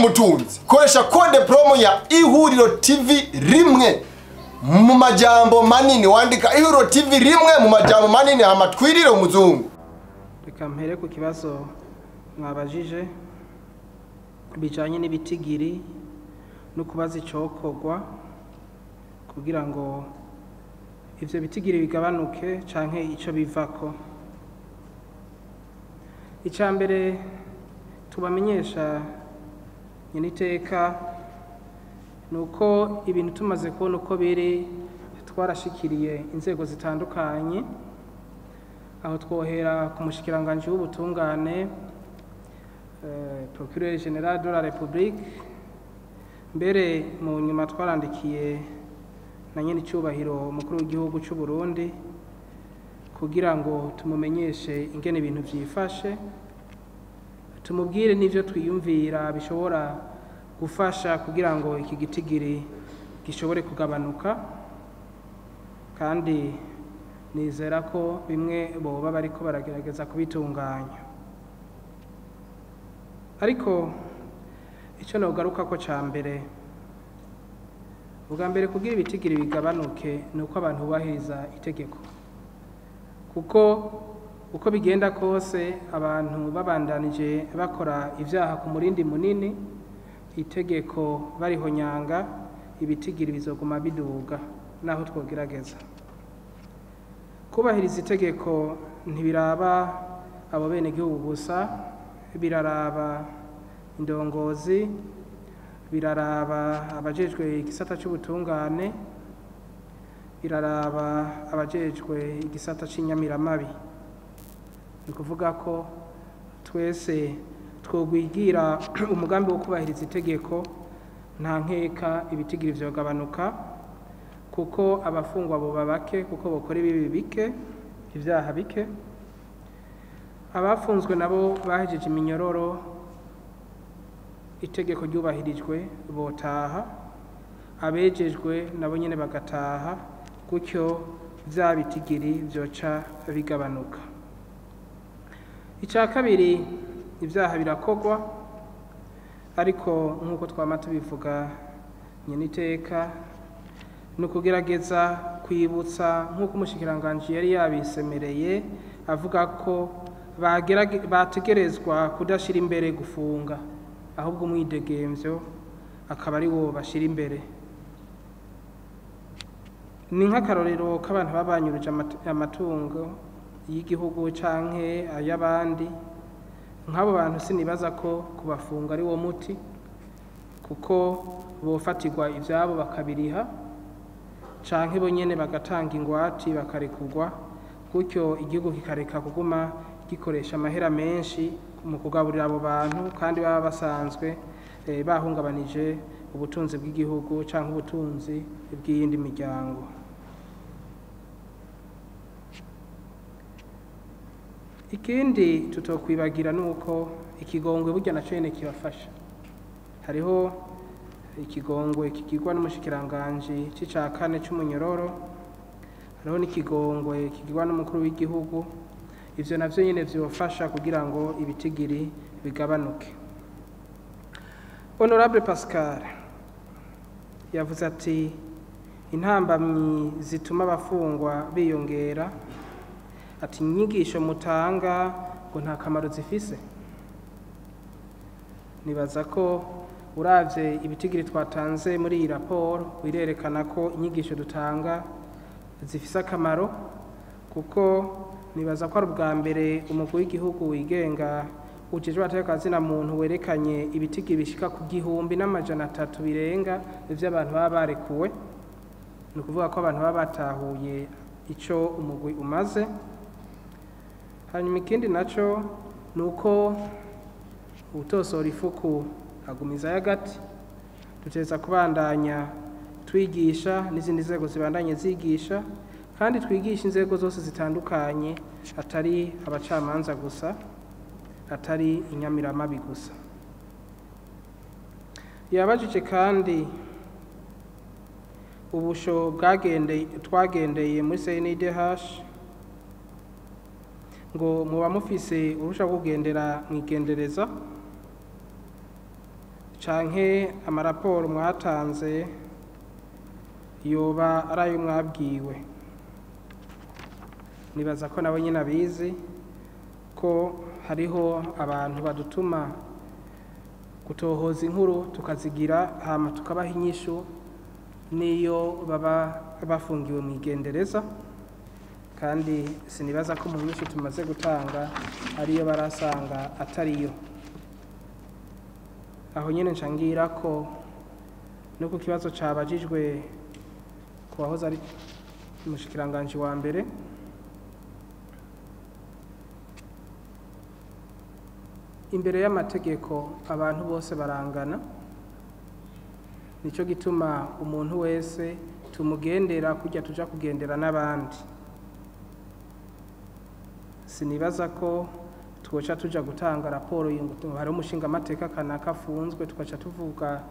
Umutunzi, koresha code promo ya Ihuriro TV rimwe mu majambo manini, wandika Ihuriro TV rimwe mu majambo manini hama twirire umuzungu. Reka mpere ku kibazo mwabajije bijanye n'ibitigiri no kubaza icokorwa kugira ngo ivyo bitigiri bigabanuke canke ico bivako. Ica mbere tubamenyesha nyeniteka nuko ibintu tumaze kubona uko biri, twarashikiriye inzego zitandukanye, aho twohera ku mushikiranganje w'ubutungane, Procureur Général de la République, mbere mu nyuma twarandikiye na nyene icubahiro umukuru w'igihugu c'u Burundi kugira ngo tumumenyeshe ingene ibintu vyifashe, tumubwire n'ivyo twiyumvira bishobora gufasha kugira ngo iki gitigiri gishobore kugabanuka, kandi nizera ko bimwe boba bariko baragerageza kubitunganya. Ariko ico nogaruka ko ca mbere, ubwa mbere kugira ibitigiri bigabanuke ni uko abantu bubahiriza itegeko, kuko uko bigenda kose abantu babandanije bakora ivyaha ku murindi munini, itegeko barihonyanga, ibitigiri bizoguma biduga naho twogerageza. Kubahiriza itegeko ntibiraba abo bene gihugu gusa, biraraba indongozi, biraraba abajejwe igisata c'ubutungane, biraraba abajejwe igisata c'inyamiramabi. Ni kuvuga ko twese twogwigira umugambi wo kubahiriza itegeko, nta nkeka ibitigiri vyogabanuka, kuko abafungwa boba bake, kuko bokora ibibi bike, ivyaha bike. Abafunzwe nabo bahejeje iminyororo, itegeko ryubahirijwe botaha, abejejwe nabo nyene bagataha, gutyo vya bitigiri vyoca bigabanuka. Ica kabiri, ivyaha birakogwa, ariko nk'uko twama tubivuga nyeniteka, ni ukugerageza kwibutsa nk'uko umushikiranganji yari yabisemereye avuga ko bategerezwa kudashira imbere gufunga, ahubwo umwidegemvyo akaba ari wo bashira imbere. Ni nk'akarorero k'abantu babanyuruje amatungo y'igihugu canke ay'abandi. Nk'abo bantu sinibaza ko kubafunga ari wo muti, kuko bofatirwa ivyabo bakabiriha, canke bo nyene bagatanga ingwati bakarekurwa, gutyo igihugu kikareka kuguma gikoresha amahera menshi mu kugaburira abo bantu, kandi baba basanzwe bahungabanije ubutunzi bw'igihugu canke ubutunzi bw'iyindi miryango. Ikindi tutokwibagira nuko ikigongwe burya naco nyene kibafasha. Hariho ikigongwe kigirwa n'umushikiranganje c'ica kane c'umunyororo, hariho n'ikigongwe kigirwa n'umukuru w'igihugu. Ivyo navyo nyene vyofasha kugira ngo ibitigiri bigabanuke. Honorable Pascal yavuze ati intambamyi zituma abafungwa biyongera, ati inyigisho mutanga ngo nta kamaro zifise. Nibaza ko uravye ibitigiri twatanze muri iyi raporo birerekana ko inyigisho dutanga zifise akamaro, kuko nibaza ko ari ubwa mbere umugwi w'igihugu wigenga ujejwe amateka muntu werekanye ibitigiri bishika ku 1300 birenga ivy'abantu baba barekuwe. Ni ukuvuga ko abantu baba batahuye ico umugwi umaze. Hanyuma ikindi naco ni uko utosora ifuku agumiza y'agati, duteza kubandanya twigisha n'izindi nzego zibandanye zigisha, kandi twigisha inzego zose zitandukanye, atari abacamanza gusa, atari inyamiramabi gusa. Yabajije kandi ubusho twagendeye muri CNDH ngo muba mufise urusha kugendera mwigendereza Canke amaraporo mwatanze yoba ari ayo mwabwiwe? Nibaza ko nabo nyine abizi ko hariho abantu badutuma gutohoza inkuru, tukazigira, hama tukabaha inyishu niyo baba bafungiwe mu igendereza, kandi sinibaza ko mu nyishu tumaze gutanga ariyo barasanga atariyo. Aho nyine nshangira ko no ku kibazo cabajijwe ku wahoze ari umushikiranganji wa mbere, imbere y'amategeko abantu bose barangana. Nico gituma umuntu wese tumugendera kujya tuja kugendera n'abandi. Sinibaza ko twoca tuja gutanga raporo y'ingutu hari umushinga amateka kanaka afunzwe, tukaca tuvuga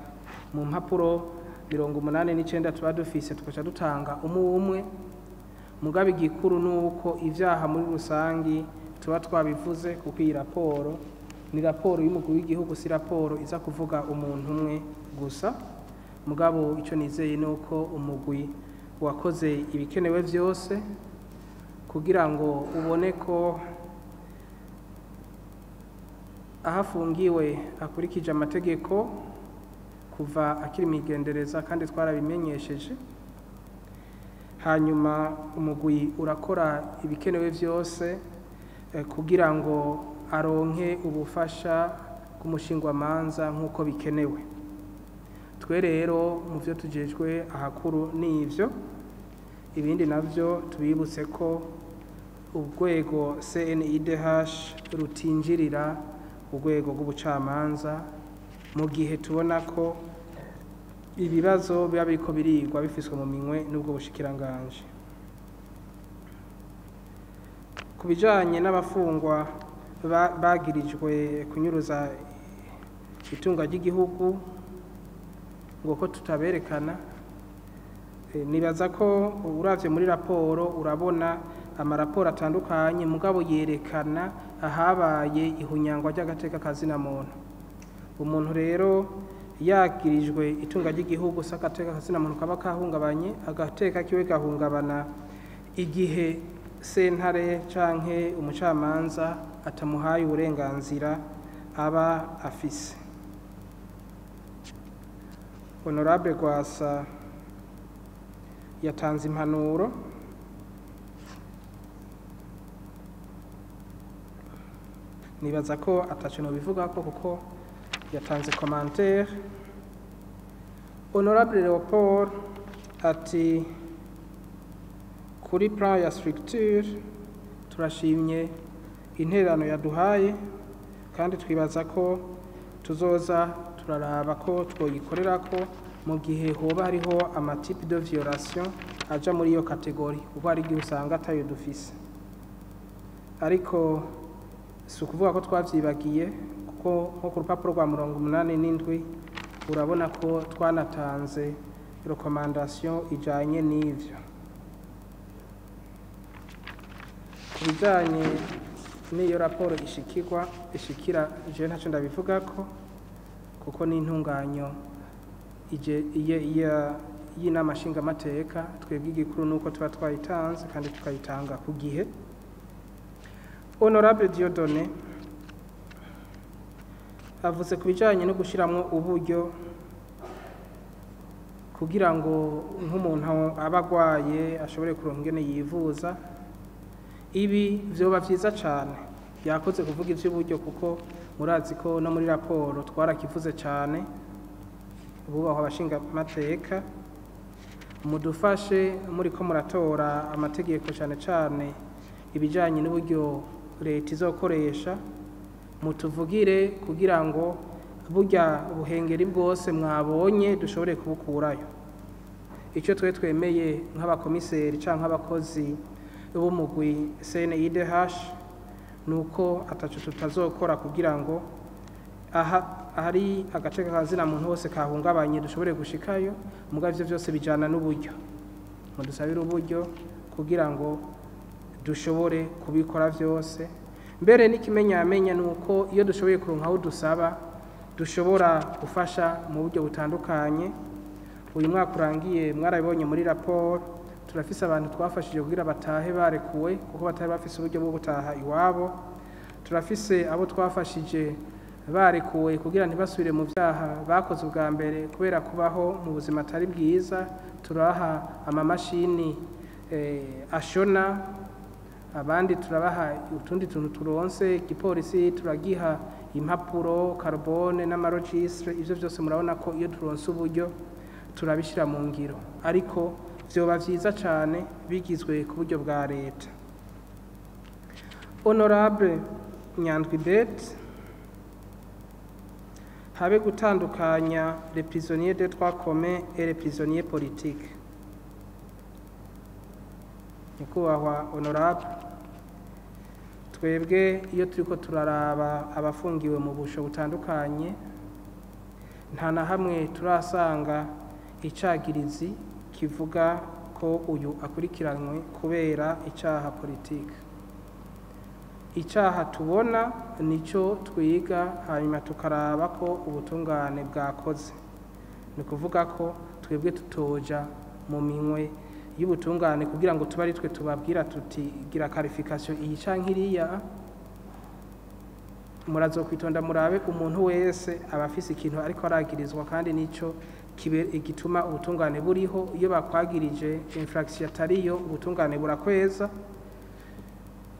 mu mpapuro 89 tuba dufise, tukaca dutanga umwe. Mugabe igikuru nuko ivyaha muri rusangi tuba twabivuze, kuko iyi raporo ni raporo y'umugwi w'igihugu, si raporo iza kuvuga umuntu umwe gusa. Mugabo ico nizeye nuko umugwi wakoze ibikenewe vyose kugira ngo ubone ko ahafungiwe akurikije amategeko kuva akiri migendereza, kandi twarabimenyesheje. Hanyuma umugwi urakora ibikenewe vyose kugira ngo aronke ubufasha bw'umushingwamanza nk'uko bikenewe. Twe rero mu vyo tujejwe ahakuru n'ivyo, ibindi navyo tubibutse ko urwego CNIDH rutinjirira urwego rw'ubucamanza mu gihe tubona ko ibibazo biba biriko birigwa bifiswe mu minwe n'ubwo bushikiranganje. Ku bijanye n'abafungwa bagirijwe kunyuruza itunga ry'igihugu ngo ko tutaberekana, nibaza ko uravye muri raporo urabona amaraporo atandukanye, mugabo yerekana ahabaye ihunyangwa ry'agateka kazina muntu. Umuntu rero yagirijwe itunga ry'igihugu s'agateka kazina muntu kaba kahungabanye, agateka kiwe gahungabana igihe sentare canke umucamanza atamuhaye uburenganzira aba afise. Honorable Gwasa yatanze impanuro nibaza ko ataco nobivuga ko kuko yatanze commentaire. Honorable Leopold ati kuri plan ya structure turashimye intererano yaduhaye, kandi twibaza ko tuzoza turaraba ko twoyikorerako mu gihe hoba hariho amatipe de violation aja muri iyo categorie, kuko hari igihe usanga atayo dufise. Ariko si ukuvuga ko twavyibagiye, kuko nko ku rupapuro rwa 87 urabona ko twanatanze recommandation ijanye n'ivyo. Ku bijanye n'iyo raporo ishikirwa ishikira, je ntaco ndabivugako kuko ni intunganyo y'inama nshingamateka. Twebwe igikuru nuko tuba twayitanze kandi tukayitanga ku gihe. Honorable Dieudonné avuze ku bijanye no gushiramwo uburyo kugira ngo nk'umuntu aba agwaye ashobore kuronka ingene yivuza. Ibi vyoba vyiza cane, yakoze kuvuga ivy'uburyo kuko murazi ko no muri raporo twarakivuze cane. Bubahwa abashingamateka, mudufashe muriko muratora amategeko cane cane ibijanye n'uburyo leta izokoresha, mutuvugire kugira ngo burya buhengeri bwose mwabonye dushobore kubukurayo. Icyo twe twemeye nk'abakomiseri canke abakozi b'umugwi CNIDH nuko ataco tutazokora kugira ngo aha ahari agace kazina muntu hose kahungabanye dushobore gushikayo. Mugabo ivyo vyose bijana n'uburyo, mudusabire uburyo kugira ngo dushobore kubikora vyose. Mbere n'ikimenyamenya nuko iyo dushoboye kuronka aho dusaba Dushobora gufasha mu buryo butandukanye. Uyu mwaka urangiye, mwarabibonye muri raporo, turafise abantu twafashije kugira batahe barekuwe, kuko batari bafise uburyo bwo gutaha iwabo. Turafise abo twafashije barekuwe kugira ntibasubire mu vyaha bakoze ubwa mbere, kubera kubaho mu buzima atari bwiza. Turaha amamashini ashona, abandi turabaha utundi tuntu turonse. Igipolisi turagiha impapuro, carbone n'amaregistre. Ivyo vyose murabona ko iyo turonse uburyo turabishira mu ngiro, ariko vyoba vyiza cane bigizwe ku buryo bwa leta. Honorable Nyandwi Bet, habe gutandukanya les prisonniers de droit commun et les prisonniers politiques. Nyakubahwa honorable, twebwe iyo turiko turaraba abafungiwe mu busho butandukanye, nta na hamwe turasanga icagirizi kivuga ko uyu akurikiranywe kubera icaha politike. Icaha tubona nico twiga, hanyuma tukaraba ko ubutungane bwakoze. Ni kuvuga ko twebwe tutoja mu minwe y'ubutungane kugira ngo tube ari twe tubabwira tuti gira qualification iyi canke iriya. Murazokwitonda murabe, umuntu wese aba afise ikintu ariko aragirizwa, kandi nico igituma ubutungane buriho. Iyo bakwagirije infraction atariyo, ubutungane burakweza,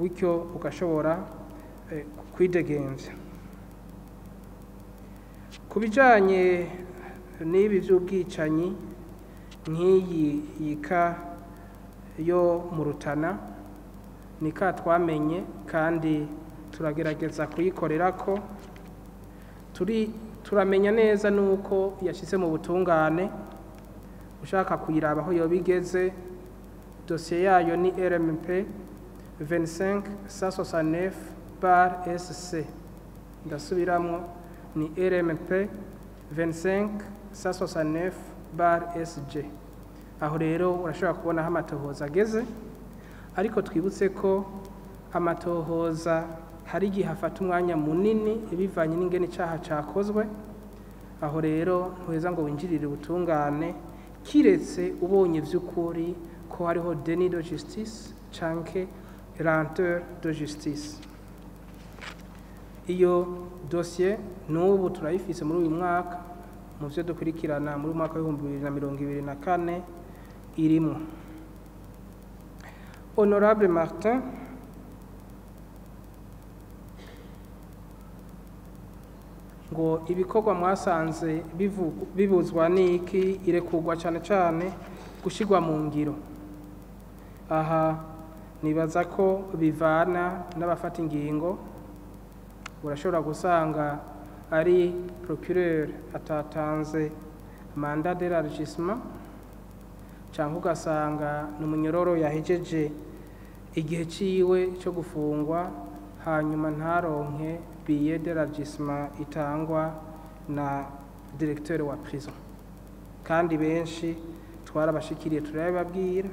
bityo ugashobora kwidegemvya. Ku bijanye n'ibi vy'ubwicanyi, nk'iyi yika yo mu Rutana, ni ka twamenye kandi turagerageza kuyikorerako. Turi turamenya neza nuko yashyize mu butungane. Ushaka kuyiraba aho yoba igeze, dosiye yayo ni RMP 25 169 bar SC. Ndasubiramwo, ni RMP 25 169 bar SG. Aho rero urashobora kubona aho amatohoza ageze, ariko twibutse ko amatohoza hari igihe afata umwanya munini bivanye n'ingene icaha cakozwe. Aho rero ntuheza ngo winjirire ubutungane, kiretse ubonye vy'ukuri ko hariho déni de justice canke lenteur de justice. Iyo dosiye n'ubu turayifise muri uyu mwaka, mu vyo dukurikirana muri uyu mwaka w'2024 irimwo. Honorable Martin, ngo ibikorwa mwasanze bibuzwa n'iki irekurwa cane cane gushirwa mu ngiro? Aha nibaza ko bivana n'abafata ingingo. Urashobora gusanga ari procureur atatanze mandat d'élargissement, cyangwa ugasanga ni umunyororo yahejeje igihe ciwe cyo gufungwa, hanyuma ntaronke billet d'élargissement itangwa na directeur wa prison. Kandi benshi twarabashikiriye, turabibabwira.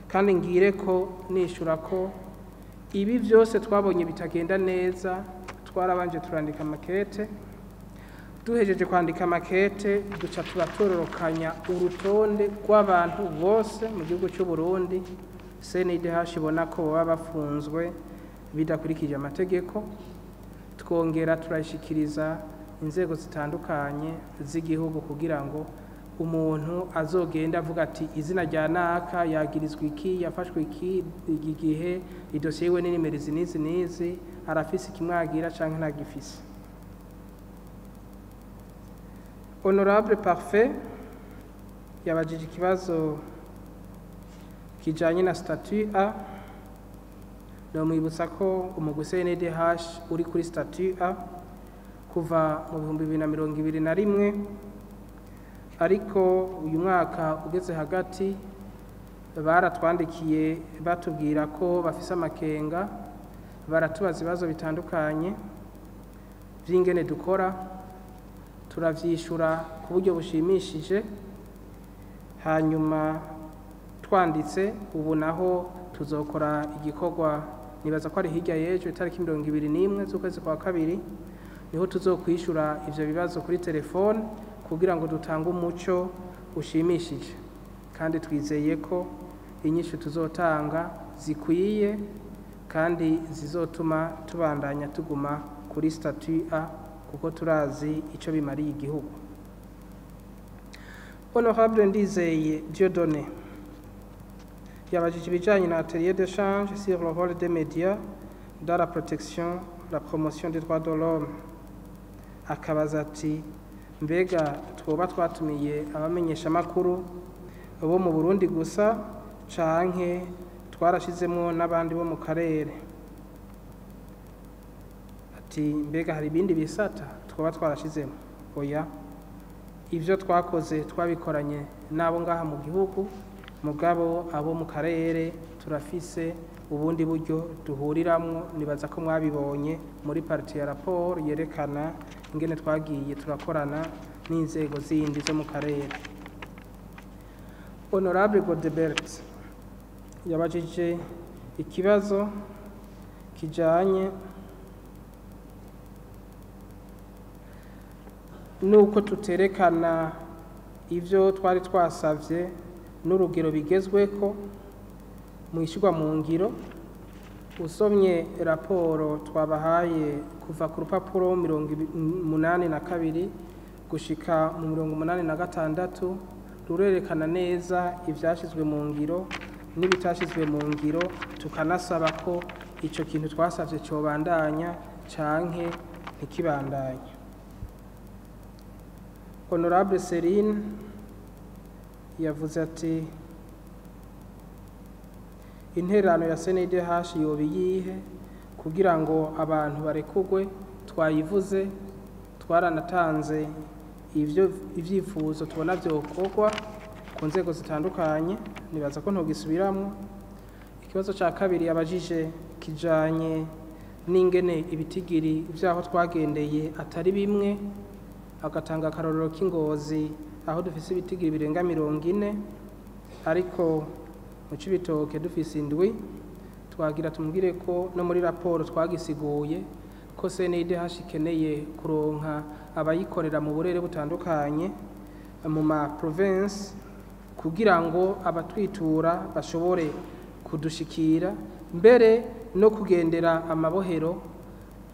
Kandi ngire ko nishura ko ibi byose twabonye bitagenda neza, twarabanje turandika amakete. Duhejeje kwandika amakete, duca turatororokanya urutonde rw'abantu bose mu gihugu cy'u Burundi CNIDH ibona ko baba bafunzwe bidakurikije amategeko, twongera turayishikiriza inzego zitandukanye z'igihugu kugira ngo umuntu azogenda avuga ati izina rya naka yagirizwa iki, yafashwe iki, iki gihe, idosiye yiwe ni nimero izi n'izi n'izi, arafise ikimwagira canke ntagifise. Honorable Parfait yabajije ikibazo kijanye na statut A. Ndamwibutsa ko umugwi CNDH uri kuri statut A kuva mu 2021, ariko uyu mwaka ugeze hagati baratwandikiye batubwira ko bafise amakenga, baratubaza ibibazo bitandukanye vy'ingene dukora, turavyishura ku buryo bushimishije. Hanyuma twanditse, ubu naho tuzokora igikorwa, nibaza ko ari hirya y'ejo, itariki 21 z'ukwezi kwa kabiri, Niho tuzokwishura ivyo bibazo kuri telefone kugira ngo dutange umuco ushimishije, kandi twizeye ko inyishu tuzotanga zikwiye kandi zizotuma tubandanya tuguma kuri statut A, kuko turazi ico bimariye igihugu. Honorable Ndizeye Dieudonné yabajije ibijanye na atelier d'échange sur le rôle des médias dans la protection, la promotion des droits de l'homme. Akabaza ati mbega twoba twatumiye abamenyeshamakuru bo mu Burundi gusa canke twarashizemwo n'abandi bo mu karere? Ati mbega hari ibindi bisata twoba twarashizemo? Oya, ivyo twakoze twabikoranye n'abo ngaha mu gihugu, mugabo abo mu karere turafise ubundi buryo duhuriramwo. Nibaza ko mwabibonye muri partie ya raporo yerekana ingene twagiye turakorana n'inzego zindi zo mu karere. Honorable Godebert yabajije ikibazo kijanye nuko tuterekana ivyo twari twasavye n'urugero bigezweko mu ishyirwa mu ngiro. Usomye raporo twabahaye kuva ku rupapuro 82 gushika mu 86, rurerekana neza ivyashizwe mu ngiro n'ibitashizwe mu ngiro, tukanasaba ko ico kintu twasavye cobandanya canke ntikibandanye. Honorable Serine yavuze ati intererano ya CNIDH yoba iyihe kugira ngo abantu barekugwe? Twayivuze, twaranatanze ivyo ivyifuzo tubona vyokorwa ku nzego zitandukanye, nibaza ko ntogisubiramwo. Ikibazo ca kabiri yabajije kijanye n'ingene ibitigiri vyaho twagendeye atari bimwe, agatanga akarorero k'Ingozi aho dufise ibitigiri birenga 40, ariko mu Cibitoke dufise 7. Twagira tumubwire ko no muri raporo twagisiguye ko CNIDH ikeneye kuronka abayikorera mu burere butandukanye mu ma province, kugira ngo abatwitura bashobore kudushikira, mbere no kugendera amabohero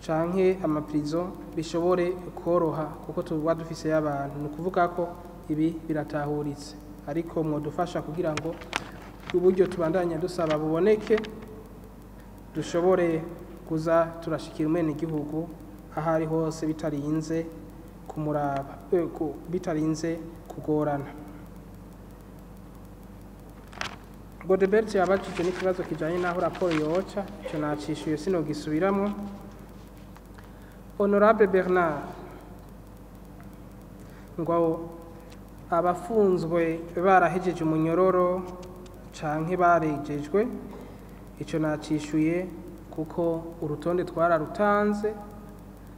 canke amaprison bishobore koroha, kuko tuba dufise y'abantu. Ni ukuvuga ko ibi biratahuritse, ariko mwodufasha kugira ngo uburyo tubandanya dusaba buboneke, dushobore kuza turashikira umwene igihugu aho ari hose bitarinze kumuraba, bitarinze kugorana. Godebert yabajije n'ikibazo kijanye n'aho raporo yoca, ico nacishuye sinogisubiramwo. Honorable Bernard ngo abafunzwe barahejeje umunyororo canke barejejwe, ico nacishuye kuko urutonde twararutanze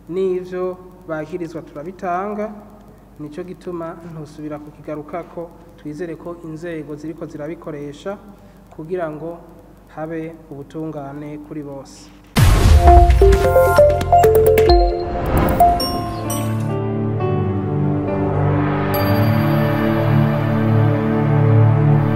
n'ivyo bagirizwa turabitanga, nico gituma ntusubira kukigarukako. Twizere ko inzego ziriko zirabikoresha kugira ngo habe ubutungane kuri bose.